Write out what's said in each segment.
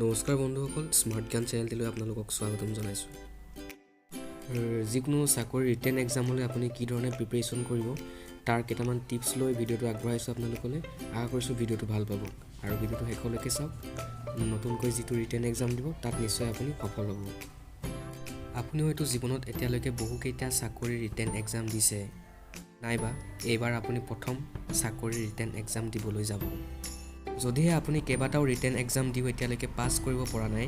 নমস্কাৰ বন্ধুসকল, স্মাৰ্ট জ্ঞান চেনেলটিলৈ আপোনালোকক স্বাগতম জনাইছোঁ। যিকোনো চাকৰি ৰিটেন এক্সামলৈ আপুনি কি ধৰণে প্ৰিপেৰেশ্যন কৰিব, তাৰ কেইটামান টিপছ লৈ ভিডিঅ'টো আগবঢ়াইছোঁ আপোনালোকলৈ। আশা কৰিছোঁ ভিডিঅ'টো ভাল পাব আৰু ভিডিঅ'টো শেষলৈকে চাওক। নতুনকৈ যিটো ৰিটেন এক্সাম দিব, তাত নিশ্চয় আপুনি সফল হ'ব। আপুনি হয়তো জীৱনত এতিয়ালৈকে বহুকেইটা চাকৰি ৰিটেন এক্সাম দিছে, নাইবা এইবাৰ আপুনি প্ৰথম চাকৰি ৰিটেন এক্সাম দিবলৈ যাব। যদিহে আপুনি কেইবাটাও ৰিটেন এক্সাম দিও এতিয়ালৈকে পাছ কৰিব পৰা নাই,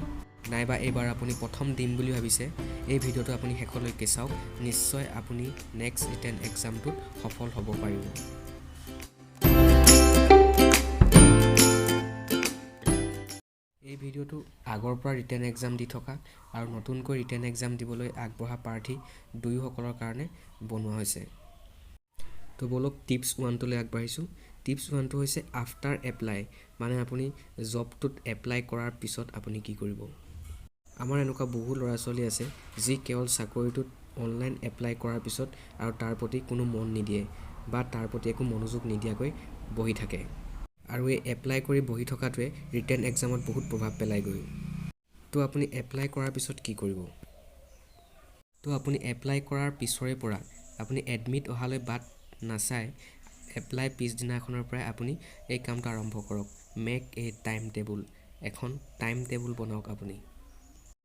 নাইবা এইবাৰ আপুনি প্ৰথম দিম বুলি ভাবিছে, এই ভিডিঅ'টো আপুনি শেষলৈকে চাওক। নিশ্চয় আপুনি নেক্সট ৰিটেন এক্সামটোত সফল হ'ব পাৰিব। এই ভিডিঅ'টো আগৰ পৰা ৰিটেন এক্সাম দি থকা আৰু নতুনকৈ ৰিটেন এক্সাম দিবলৈ আগবঢ়া প্ৰাৰ্থী দুয়োসকলৰ কাৰণে বনোৱা হৈছে। তো ব'লক, টিপছ ওৱানটোলৈ আগবাঢ়িছোঁ। টিপছ ওৱানটো হৈছে আফটাৰ এপ্লাই, মানে আপুনি জবটোত এপ্লাই কৰাৰ পিছত আপুনি কি কৰিব। আমাৰ এনেকুৱা বহু ল'ৰা ছোৱালী আছে, যি কেৱল চাকৰিটোত অনলাইন এপ্লাই কৰাৰ পিছত আৰু তাৰ প্ৰতি কোনো মন নিদিয়ে বা তাৰ প্ৰতি একো মনোযোগ নিদিয়াকৈ বহি থাকে আৰু এই এপ্লাই কৰি বহি থকাটোৱে ৰিটেন এক্সামত বহুত প্ৰভাৱ পেলায়গৈ। তো আপুনি এপ্লাই কৰাৰ পিছত কি কৰিব? তো আপুনি এপ্লাই কৰাৰ পিছৰে পৰা, আপুনি এডমিট অহালৈ বাট নাচাই, এপ্লাই পিছদিনাখনৰ পৰাই আপুনি এই কামটো আৰম্ভ কৰক। Make a time table. এখন টাইম টেবুল বনাওক। আপুনি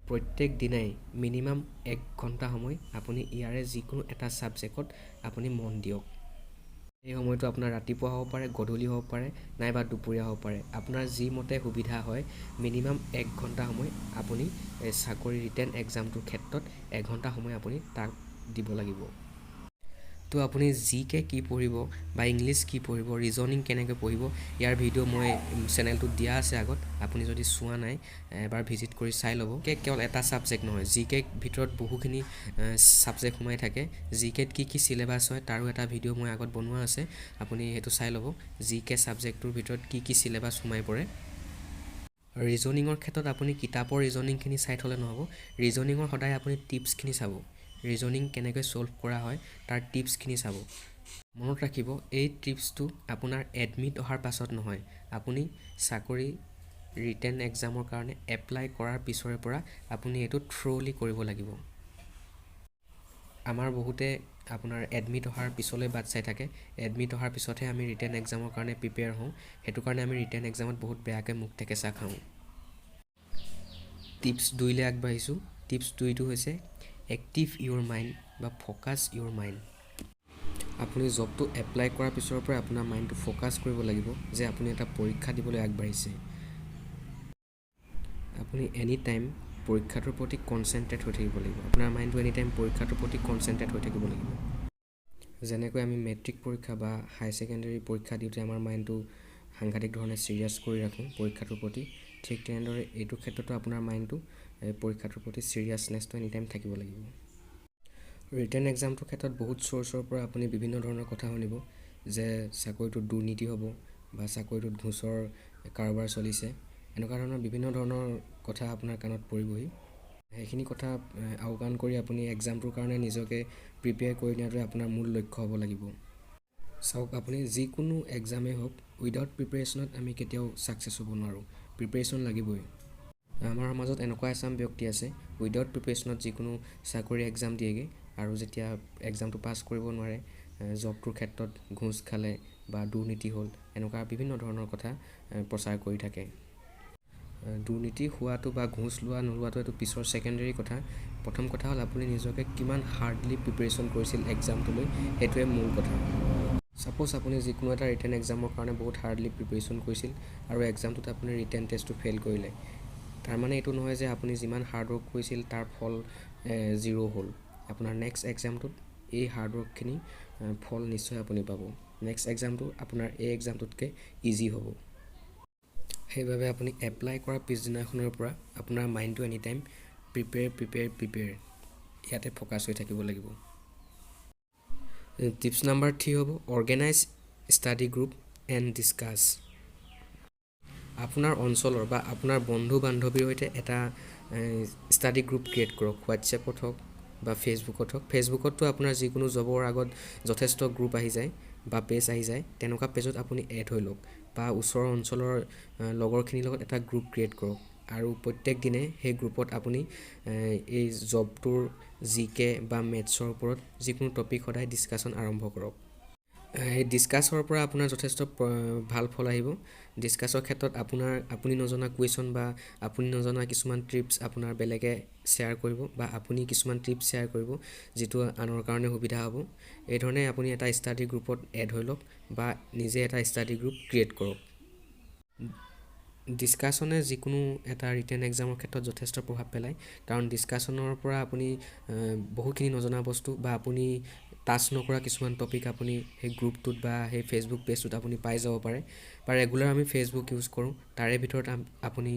প্ৰত্যেক দিনাই মিনিমাম এক ঘণ্টা সময় আপুনি ইয়াৰে যিকোনো এটা ছাবজেক্টত আপুনি মন দিয়ক। এই সময়টো আপোনাৰ ৰাতিপুৱা হ'ব পাৰে, গধূলি হ'ব পাৰে, নাইবা দুপৰীয়া হ'ব পাৰে। আপোনাৰ যি মতে সুবিধা হয়, মিনিমাম এক ঘণ্টা সময় আপুনি এই চাকৰি ৰিটেন এক্সামটোৰ ক্ষেত্ৰত এঘণ্টা সময় আপুনি তাক দিব লাগিব। তো আপুনি জি কে কি পঢ়িব বা ইংলিছ কি পঢ়িব, ৰিজনিং কেনেকৈ পঢ়িব, ইয়াৰ ভিডিঅ' মই চেনেলটোত দিয়া আছে আগত। আপুনি যদি চোৱা নাই, এবাৰ ভিজিট কৰি চাই ল'ব। কে কেৱল এটা ছাবজেক্ট নহয়, জি কে ভিতৰত বহুখিনি ছাবজেক্ট সোমাই থাকে। জি কেত কি কি চিলেবাছ হয়, তাৰো এটা ভিডিঅ' মই আগত বনোৱা আছে। আপুনি সেইটো চাই ল'ব, জি কে ছাবজেক্টটোৰ ভিতৰত কি কি চিলেবাছ সোমাই পৰে। ৰিজনিঙৰ ক্ষেত্ৰত আপুনি কিতাপৰ ৰিজনিংখিনি চাই থ'লে নহ'ব। ৰিজনিঙৰ সদায় আপুনি টিপছখিনি চাব। ৰিজনিং কেনেকৈ ছল্ভ কৰা হয়, তাৰ টিপছখিনি চাব। মনত ৰাখিব, এই টিপছটো আপোনাৰ এডমিট অহাৰ পাছত নহয়, আপুনি চাকৰি ৰিটেন এক্সামৰ কাৰণে এপ্লাই কৰাৰ পিছৰে পৰা আপুনি এইটো থ্ৰ'লি কৰিব লাগিব। আমাৰ বহুতে আপোনাৰ এডমিট অহাৰ পিছলৈ বাট চাই থাকে। এডমিট অহাৰ পিছতহে আমি ৰিটেন এক্সামৰ কাৰণে প্ৰিপেয়াৰ হওঁ। সেইটো কাৰণে আমি ৰিটেন এক্সামত বহুত বেয়াকৈ মুখ থেকেচা খাওঁ। টিপছ দুইলৈ আগবাঢ়িছোঁ। টিপছ দুইটো হৈছে এক্টিভ ইউৰ মাইণ্ড বা ফ'কাছ ইউৰ মাইণ্ড। আপুনি জবটো এপ্লাই কৰাৰ পিছৰ পৰাই আপোনাৰ মাইণ্ডটো ফ'কাছ কৰিব লাগিব যে আপুনি এটা পৰীক্ষা দিবলৈ আগবাঢ়িছে। আপুনি এনি টাইম পৰীক্ষাটোৰ প্ৰতি কনচেনট্ৰেট হৈ থাকিব লাগিব। আপোনাৰ মাইণ্ডটো এনি টাইম পৰীক্ষাটোৰ প্ৰতি কনচেনট্ৰেট হৈ থাকিব লাগিব। যেনেকৈ আমি মেট্ৰিক পৰীক্ষা বা হাই ছেকেণ্ডেৰী পৰীক্ষা দিওঁতে আমাৰ মাইণ্ডটো সাংঘাতিক ধৰণে ছিৰিয়াছ কৰি ৰাখোঁ পৰীক্ষাটোৰ প্ৰতি, ঠিক তেনেদৰে এইটো ক্ষেত্ৰতো আপোনাৰ মাইণ্ডটো পৰীক্ষাটোৰ প্ৰতি ছিৰিয়াছনেছটো এনি টাইম থাকিব লাগিব। ৰিটেন এক্সামটোৰ ক্ষেত্ৰত বহুত চ'ৰ্চৰ পৰা আপুনি বিভিন্ন ধৰণৰ কথা শুনিব যে চাকৰিটোত দুৰ্নীতি হ'ব বা চাকৰিটোত ঘোচৰ কাৰবাৰ চলিছে। এনেকুৱা ধৰণৰ বিভিন্ন ধৰণৰ কথা আপোনাৰ কাণত পৰিবহি। সেইখিনি কথা আওকাণ কৰি আপুনি এক্সামটোৰ কাৰণে নিজকে প্ৰিপেয়াৰ কৰি নিয়াটোৱে আপোনাৰ মূল লক্ষ্য হ'ব লাগিব। চাওক, আপুনি যিকোনো এক্সামেই হওক, উইদাউট প্ৰিপেৰেশ্যনত আমি কেতিয়াও ছাকচেছ হ'ব নোৱাৰোঁ। প্ৰিপেৰেশ্যন লাগিবই। আমাৰ সমাজত এনেকুৱা এচাম ব্যক্তি আছে, উইদাউট প্ৰিপেৰেশ্যনত যিকোনো চাকৰি এক্সাম দিয়েগৈ আৰু যেতিয়া এক্সামটো পাছ কৰিব নোৱাৰে, জবটোৰ ক্ষেত্ৰত ঘোচ খালে বা দুৰ্নীতি হ'ল, এনেকুৱা বিভিন্ন ধৰণৰ কথা প্ৰচাৰ কৰি থাকে। দুৰ্নীতি হোৱাটো বা ঘোচ লোৱা নোলোৱাটো এইটো পিছৰ ছেকেণ্ডেৰী কথা। প্ৰথম কথা হ'ল আপুনি নিজকে কিমান হাৰ্ডলি প্ৰিপেৰেশ্যন কৰিছিল এক্সামটোলৈ, সেইটোৱে মূল কথা। ছাপ'জ আপুনি যিকোনো এটা ৰিটেন এক্সামৰ কাৰণে বহুত হাৰ্ডলি প্ৰিপেৰেশ্যন কৰিছিল আৰু এক্সামটোত আপুনি ৰিটেন টেষ্টটো ফেইল কৰিলে। তাৰমানে এইটো নহয় যে আপুনি যিমান হাৰ্ড ৱৰ্ক কৰিছিল, তাৰ ফল জিৰ' হ'ল। আপোনাৰ নেক্সট এক্সামটোত এই হাৰ্ড ৱৰ্কখিনি ফল নিশ্চয় আপুনি পাব। নেক্সট এক্সামটো আপোনাৰ এই এক্সামটোতকৈ ইজি হ'ব। সেইবাবে আপুনি এপ্লাই কৰাৰ পিছদিনাখনৰ পৰা আপোনাৰ মাইণ্ডটো any time prepare, prepare, prepare, ইয়াতে ফ'কাছ হৈ থাকিব লাগিব। টিপছ নাম্বাৰ থ্ৰী হ'ব organize study group and discuss. আপোনাৰ অঞ্চলৰ বা আপোনাৰ বন্ধু বান্ধৱীৰ সৈতে এটা ষ্টাডি গ্ৰুপ ক্ৰিয়েট কৰক। হোৱাটছএপত হওক বা ফেচবুকত হওক। ফেচবুকততো আপোনাৰ যিকোনো জবৰ আগত যথেষ্ট গ্ৰুপ আহি যায় বা পেজ আহি যায়। তেনেকুৱা পেজত আপুনি এড হৈ লওক বা ওচৰৰ অঞ্চলৰ লগৰখিনিৰ লগত এটা গ্ৰুপ ক্ৰিয়েট কৰক। আৰু প্ৰত্যেক দিনে সেই গ্ৰুপত আপুনি এই জবটোৰ জি কে বা মেথছৰ ওপৰত যিকোনো টপিক সদায় ডিছকাশ্যন আৰম্ভ কৰক। সেই ডিছকাছৰ পৰা আপোনাৰ যথেষ্ট ভাল ফল আহিব। ডিছকাছৰ ক্ষেত্ৰত আপুনি নজনা কুৱেশ্যন বা আপুনি নজনা কিছুমান টিপছ আপোনাৰ বেলেগে শ্বেয়াৰ কৰিব বা আপুনি কিছুমান টিপছ শ্বেয়াৰ কৰিব, যিটো আনৰ কাৰণে সুবিধা হ'ব। এইধৰণে আপুনি এটা ষ্টাডি গ্ৰুপত এড হৈ লওক বা নিজে এটা ষ্টাডি গ্ৰুপ ক্ৰিয়েট কৰক। ডিছকাশ্যনে যিকোনো এটা ৰিটেন এক্সামৰ ক্ষেত্ৰত যথেষ্ট প্ৰভাৱ পেলায়, কাৰণ ডিছকাশ্যনৰ পৰা আপুনি বহুখিনি নজনা বস্তু বা আপুনি টাচ নকৰা কিছুমান টপিক আপুনি সেই গ্ৰুপটোত বা সেই ফেচবুক পেজটোত আপুনি পাই যাব পাৰে। বা ৰেগুলাৰ আমি ফেচবুক ইউজ কৰোঁ, তাৰে ভিতৰত আপুনি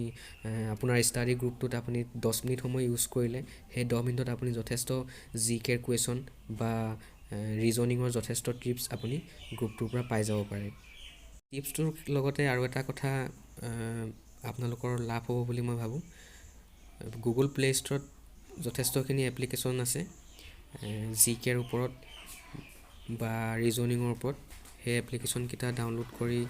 আপোনাৰ ষ্টাডি গ্ৰুপটোত আপুনি 10 মিনিট সময় ইউজ কৰিলে সেই 10 মিনিটত আপুনি যথেষ্ট জি কেৰ কুৱেশ্যন বা ৰিজনিঙৰ যথেষ্ট টিপছ আপুনি গ্ৰুপটোৰ পৰা পাই যাব পাৰে। টিপছটোৰ লগতে আৰু এটা কথা আপোনালোকৰ লাভ হ'ব বুলি মই ভাবোঁ। গুগল প্লে' ষ্ট'ৰত যথেষ্টখিনি এপ্লিকেশ্যন আছে জি কেৰ ওপৰত বা ৰিজনিঙৰ ওপৰত। সেই এপ্লিকেশ্যনকেইটা ডাউনলোড কৰি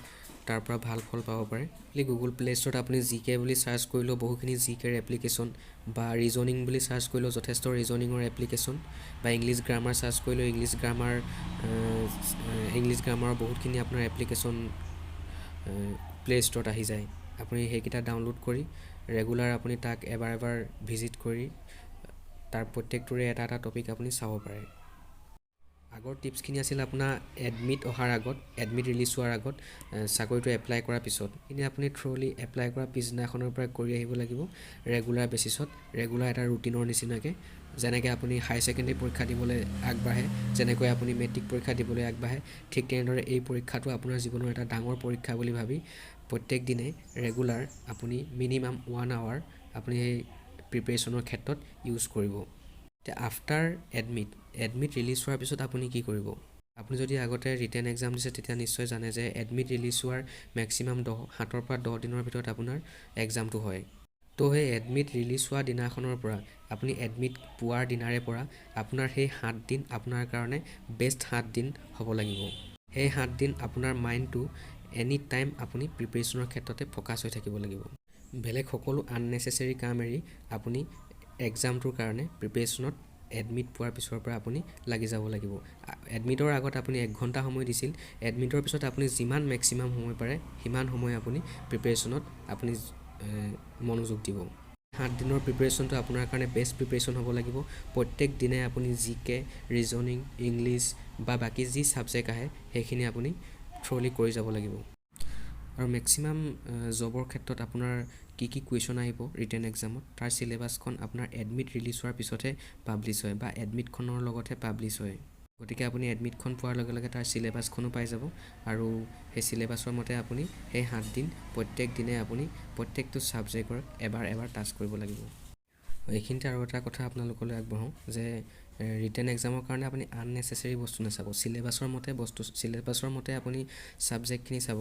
তাৰ পৰা ভাল ফল পাব পাৰে। গুগল প্লে' ষ্ট'ৰত আপুনি জি কে বুলি চাৰ্চ কৰিলেও বহুখিনি জি কেৰ এপ্লিকেশ্যন বা ৰিজনিং বুলি চাৰ্চ কৰিলেও যথেষ্ট ৰিজনিঙৰ এপ্লিকেশ্যন বা ইংলিছ গ্ৰামাৰ চাৰ্চ কৰিলেও ইংলিছ গ্ৰামাৰৰ বহুতখিনি আপোনাৰ এপ্লিকেশ্যন প্লে' ষ্ট'ৰত আহি যায়। আপুনি সেইকেইটা ডাউনলোড কৰি ৰেগুলাৰ আপুনি তাক এবাৰ এবাৰ ভিজিট কৰি তাৰ প্ৰত্যেকটোৰে এটা এটা টপিক আপুনি চাব পাৰে। আগৰ টিপছখিনি আছিল আপোনাৰ এডমিট অহাৰ আগত, এডমিট ৰিলিজ হোৱাৰ আগত, চাকৰিটো এপ্লাই কৰাৰ পিছত। এইখিনি আপুনি থ্ৰ'লি এপ্লাই কৰাৰ পিছদিনাখনৰ পৰাই কৰি আহিব লাগিব ৰেগুলাৰ বেচিছত, ৰেগুলাৰ এটা ৰুটিনৰ নিচিনাকৈ। যেনেকৈ আপুনি হায়াৰ ছেকেণ্ডেৰী পৰীক্ষা দিবলৈ আগবাঢ়ে, যেনেকৈ আপুনি মেট্ৰিক পৰীক্ষা দিবলৈ আগবাঢ়ে, ঠিক তেনেদৰে এই পৰীক্ষাটো আপোনাৰ জীৱনৰ এটা ডাঙৰ পৰীক্ষা বুলি ভাবি প্ৰত্যেক দিনে ৰেগুলাৰ আপুনি মিনিমাম ওৱান আৱাৰ আপুনি সেই প্ৰিপেৰেশ্যনৰ ক্ষেত্ৰত ইউজ কৰিব। এতিয়া আফটাৰ এডমিট, এডমিট ৰিলিজ হোৱাৰ পিছত আপুনি কি কৰিব? আপুনি যদি আগতে ৰিটেন এক্সাম দিছে, তেতিয়া নিশ্চয় জানে যে এডমিট ৰিলিজ হোৱাৰ মেক্সিমাম 7ৰ পৰা 10 দিনৰ ভিতৰত আপোনাৰ এক্সামটো হয়। তো সেই এডমিট ৰিলিজ হোৱা দিনাখনৰ পৰা, আপুনি এডমিট পোৱাৰ দিনাৰে পৰা আপোনাৰ সেই 7 দিন আপোনাৰ কাৰণে বেষ্ট 7 দিন হ'ব লাগিব। সেই 7 দিন আপোনাৰ মাইণ্ডটো এনি টাইম আপুনি প্ৰিপেৰেশ্যনৰ ক্ষেত্ৰতে ফ'কাছ হৈ থাকিব লাগিব। বেলেগ সকলো আননেচেচেৰী কাম এৰি আপুনি এক্সামটোৰ কাৰণে প্ৰিপেৰেশ্যনত এডমিট পোৱাৰ পিছৰ পৰা আপুনি লাগি যাব লাগিব। এডমিটৰ আগত আপুনি এক ঘণ্টা সময় দিছিল, এডমিটৰ পিছত আপুনি যিমান মেক্সিমাম সময় পাৰে সিমান সময় আপুনি প্ৰিপেৰেশ্যনত আপুনি মনোযোগ দিব। 7 দিনৰ প্ৰিপেৰেশ্যনটো আপোনাৰ কাৰণে বেষ্ট প্ৰিপেৰেশ্যন হ'ব লাগিব। প্ৰত্যেক দিনাই আপুনি জি কে, ৰিজনিং, ইংলিছ বা বাকী যি ছাবজেক্ট আহে, সেইখিনি আপুনি থ্ৰ'লি কৰি যাব লাগিব। আৰু মেক্সিমাম জবৰ ক্ষেত্ৰত আপোনাৰ কি কি কুৱেশ্যন আহিব ৰিটেন এক্সামত, তাৰ চিলেবাছখন আপোনাৰ এডমিট ৰিলিজ হোৱাৰ পিছতহে পাব্লিছ হয় বা এডমিটখনৰ লগতহে পাব্লিছ হয়। গতিকে আপুনি এডমিটখন পোৱাৰ লগে লগে তাৰ চিলেবাছখনো পাই যাব আৰু সেই চিলেবাছৰ মতে আপুনি সেই 7 দিন প্ৰত্যেক দিনাই আপুনি প্ৰত্যেকটো ছাবজেক্টৰ এবাৰ এবাৰ টাচ কৰিব লাগিব। এইখিনিতে আৰু এটা কথা আপোনালোকলৈ আগবঢ়াওঁ যে ৰিটেন এক্সামৰ কাৰণে আপুনি আননেচেচেৰী বস্তু নাচাব। চিলেবাছৰ মতে আপুনি ছাবজেক্টখিনি চাব।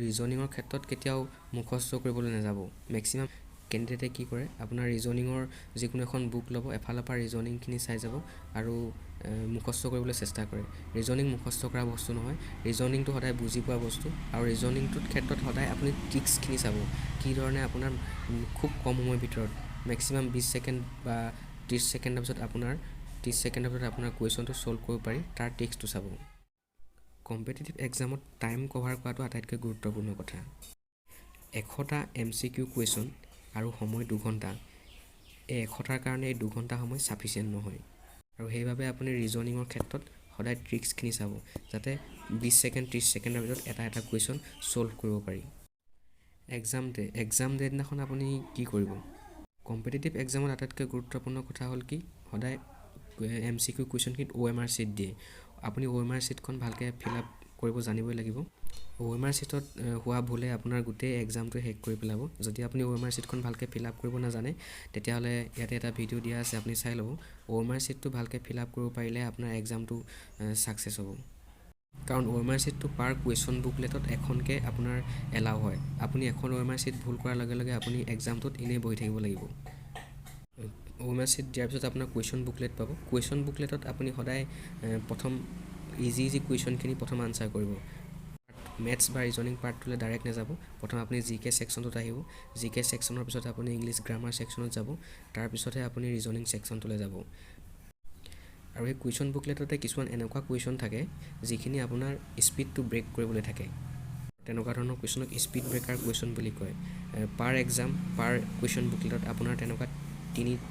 ৰিজনিঙৰ ক্ষেত্ৰত কেতিয়াও মুখস্থ কৰিবলৈ নাযাব। মেক্সিমাম কেণ্ডিডেটে কি কৰে, আপোনাৰ ৰিজনিঙৰ যিকোনো এখন বুক ল'ব, এফালৰ পৰা ৰিজনিংখিনি চাই যাব আৰু মুখস্থ কৰিবলৈ চেষ্টা কৰে। ৰিজনিং মুখস্থ কৰা বস্তু নহয়। ৰিজনিংটো সদায় বুজি পোৱা বস্তু আৰু ৰিজনিংটোৰ ক্ষেত্ৰত সদায় আপুনি ট্ৰিক্সখিনি চাব, কি ধৰণে আপোনাৰ খুব কম সময়ৰ ভিতৰত, মেক্সিমাম 20 ছেকেণ্ড বা 30 ছেকেণ্ডৰ পিছত আপোনাৰ 30 ছেকেণ্ডৰ ভিতৰত আপোনাৰ কুৱেশ্যনটো ছল্ভ কৰিব পাৰি, তাৰ ট্ৰিক্সটো চাব। কম্পিটিটিভ এক্সামত টাইম কভাৰ কৰাটো আটাইতকৈ গুৰুত্বপূৰ্ণ কথা। 100টা এমচিকিউ কুৱেশ্যন আৰু সময় 2 ঘণ্টা, এই 100টাৰ কাৰণে এই 2 ঘণ্টা সময় চাফিচিয়েণ্ট নহয়। আৰু সেইবাবে আপুনি ৰিজনিঙৰ ক্ষেত্ৰত সদায় ট্ৰিক্সখিনি চাব, যাতে 20 ছেকেণ্ড, 30 ছেকেণ্ডৰ ভিতৰত এটা এটা কুৱেশ্যন ছল্ভ কৰিব পাৰি। এক্সাম ডে, এক্সাম ডে দিনাখন আপুনি কি কৰিব? কম্পিটিটিভ এক্সামত আটাইতকৈ গুৰুত্বপূৰ্ণ কথা হ'ল কি, সদায় এমচিকিউ কুৱেশ্যনখিনিত অ'এমআৰ শ্বীট দিয়ে। আপুনি অ'এমআৰ শ্বীটখন ভালকৈ ফিল আপ কৰিব জানিবই লাগিব। অ'এমআৰ শ্বীটত হোৱা ভুলে আপোনাৰ গোটেই এক্সামটো শেষ কৰি পেলাব। যদি আপুনি অ'এমআৰ শ্বীটখন ভালকৈ ফিল আপ কৰিব নাজানে, তেতিয়াহ'লে ইয়াতে এটা ভিডিঅ' দিয়া আছে, আপুনি চাই ল'ব। অ'এমআৰ শ্বীটটো ভালকৈ ফিল আপ কৰিব পাৰিলে আপোনাৰ এক্সামটো ছাকচেছ হ'ব, কাৰণ অ'এমআৰ শ্বীটটো পাৰ কুৱেশ্যন বুকলেটত এখনকৈ আপোনাৰ এলাউ হয়। আপুনি এখন অ'এমআৰ শ্বীট ভুল কৰাৰ লগে লগে আপুনি এক্সামটোত এনেই বহি থাকিব লাগিব। অ'এমআৰ শ্বীট দিয়াৰ পিছত আপোনাৰ কুৱেশ্যন বুকলেট পাব। কুৱেশ্যন বুকলেটত আপুনি সদায় প্ৰথম ইজি ইজি কুৱেশ্যনখিনি প্ৰথম আনচাৰ কৰিব। মেথছ বা ৰিজনিং পাৰ্টটোলৈ ডাইৰেক্ট নাযাব। প্ৰথম আপুনি জি কে ছেকশ্যনটোত আহিব। জি কে ছেকশ্যনৰ পিছত আপুনি ইংলিছ গ্ৰামাৰ ছেকশ্যনত যাব। তাৰপিছতহে আপুনি ৰিজনিং ছেকশ্যনটোলৈ যাব। আৰু সেই কুৱেশ্যন বুকলেটতে কিছুমান এনেকুৱা কুৱেশ্যন থাকে, যিখিনি আপোনাৰ স্পীডটো ব্ৰেক কৰিবলৈ থাকে। তেনেকুৱা ধৰণৰ কুৱেশ্যনক স্পীড ব্ৰেকাৰ কুৱেশ্যন বুলি কয়। পাৰ এক্সাম, পাৰ কুৱেশ্যন বুকলেটত আপোনাৰ তেনেকুৱা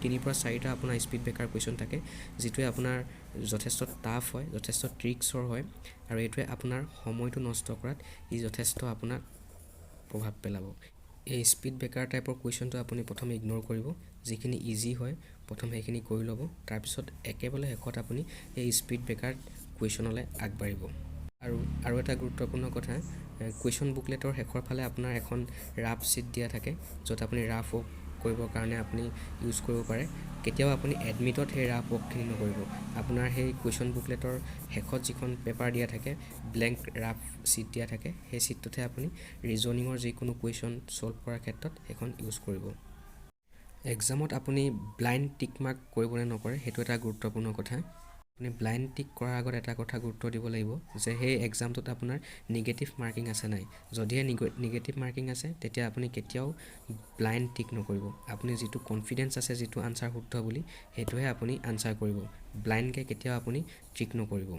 তিনিৰ পৰা চাৰিটা আপোনাৰ স্পীড ব্ৰেকাৰ কুৱেশ্যন থাকে, যিটোৱে আপোনাৰ যথেষ্ট টাফ হয়, যথেষ্ট ট্ৰিক্সৰ হয় আৰু এইটোৱে আপোনাৰ সময়টো নষ্ট কৰাত ই যথেষ্ট আপোনাক প্ৰভাৱ পেলাব। এই স্পীড ব্ৰেকাৰ টাইপৰ কুৱেশ্যনটো আপুনি প্ৰথম ইগন'ৰ কৰিব। যিখিনি ইজি হয়, প্ৰথম সেইখিনি কৰি ল'ব। তাৰপিছত একেবাৰে শেষত আপুনি এই স্পীড ব্ৰেকাৰ কুৱেশ্যনলৈ আগবাঢ়িব। আৰু এটা গুৰুত্বপূৰ্ণ কথা, কুৱেশ্যন বুকলেটৰ শেষৰ ফালে আপোনাৰ এখন ৰাফ শ্বীট দিয়া থাকে, য'ত আপুনি ৰাফ ৱৰ্ক কৰিবৰ কাৰণে আপুনি ইউজ কৰিব পাৰে। কেতিয়াও আপুনি এডমিটত সেই ৰাফ ৱৰ্কখিনি নকৰিব। আপোনাৰ সেই কুৱেশ্যন বুকলেটৰ শেষত যিখন পেপাৰ দিয়া থাকে, ব্লেংক ৰাফ শ্বীট দিয়া থাকে, সেই শ্বীটটোতহে আপুনি ৰিজনিঙৰ যিকোনো কুৱেশ্যন ছল্ভ কৰাৰ ক্ষেত্ৰত সেইখন ইউজ কৰিব। এক্সামত আপুনি ব্লাইণ্ড টিক মাৰ্ক কৰিবনে নকৰে, সেইটো এটা গুৰুত্বপূৰ্ণ কথা। আপুনি ব্লাইণ্ড টিক কৰাৰ আগত এটা কথা গুৰুত্ব দিব লাগিব যে সেই এক্সামটোত আপোনাৰ নিগেটিভ মাৰ্কিং আছে নাই। যদিহে নিগেটিভ মাৰ্কিং আছে, তেতিয়া আপুনি কেতিয়াও ব্লাইণ্ড টিক নকৰিব। আপুনি যিটো কনফিডেঞ্চ আছে, যিটো আনচাৰ শুদ্ধ বুলি, সেইটোহে আপুনি আনচাৰ কৰিব। ব্লাইণ্ডকৈ কেতিয়াও আপুনি টিক নকৰিব,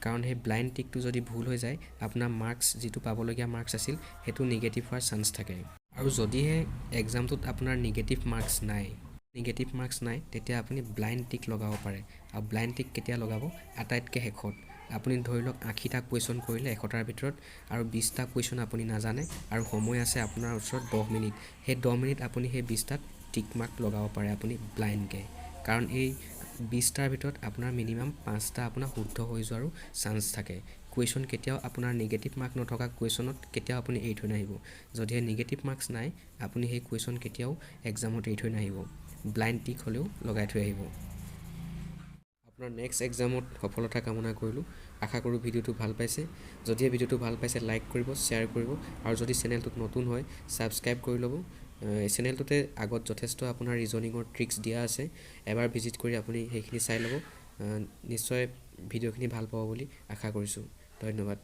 কাৰণ সেই ব্লাইণ্ড টিকটো যদি ভুল হৈ যায়, আপোনাৰ মাৰ্কছ, যিটো পাবলগীয়া মাৰ্কছ আছিল, সেইটো নিগেটিভ হোৱাৰ চান্স থাকে। আৰু যদিহে এক্সামটোত আপোনাৰ নিগেটিভ মাৰ্কছ নাই, তেতিয়া আপুনি ব্লাইণ্ড টিক লগাব পাৰে। আৰু ব্লাইণ্ড টিক কেতিয়া লগাব? আটাইতকৈ শেষত। আপুনি ধৰি লওক 80টা কুৱেশ্যন কৰিলে 100টাৰ ভিতৰত আৰু 20টা কুৱেশ্যন আপুনি নাজানে আৰু সময় আছে আপোনাৰ ওচৰত 10 মিনিট। সেই 10 মিনিট আপুনি সেই 20টাত টিক মাৰ্ক লগাব পাৰে আপুনি ব্লাইণ্ডকৈ, কাৰণ এই 20টাৰ ভিতৰত আপোনাৰ মিনিমাম পাঁচটা আপোনাৰ শুদ্ধ হৈ যোৱাৰো চান্স থাকে। কুৱেশ্যন কেতিয়াও আপোনাৰ নিগেটিভ মাৰ্ক নথকা কুৱেশ্যনত কেতিয়াও আপুনি এৰি থৈ নাহিব। যদিহে নিগেটিভ মাৰ্কছ নাই, আপুনি সেই কুৱেশ্যন কেতিয়াও এক্সামত এৰি থৈ নাহিব, ব্লাইণ্ড টিক হ'লেও লগাই থৈ আহিব। আপোনাৰ নেক্সট এক্সামত সফলতা কামনা কৰিলোঁ। আশা কৰোঁ ভিডিঅ'টো ভাল পাইছে। যদিহে ভিডিঅ'টো ভাল পাইছে, লাইক কৰিব, শ্বেয়াৰ কৰিব আৰু যদি চেনেলটোত নতুন হয়, ছাবস্ক্ৰাইব কৰি ল'ব। চেনেলটোতে আগত যথেষ্ট আপোনাৰ ৰিজনিঙৰ ট্ৰিক্স দিয়া আছে। এবাৰ ভিজিট কৰি আপুনি সেইখিনি চাই ল'ব। নিশ্চয় ভিডিঅ'খিনি ভাল পাব বুলি আশা কৰিছোঁ। ধন্যবাদ।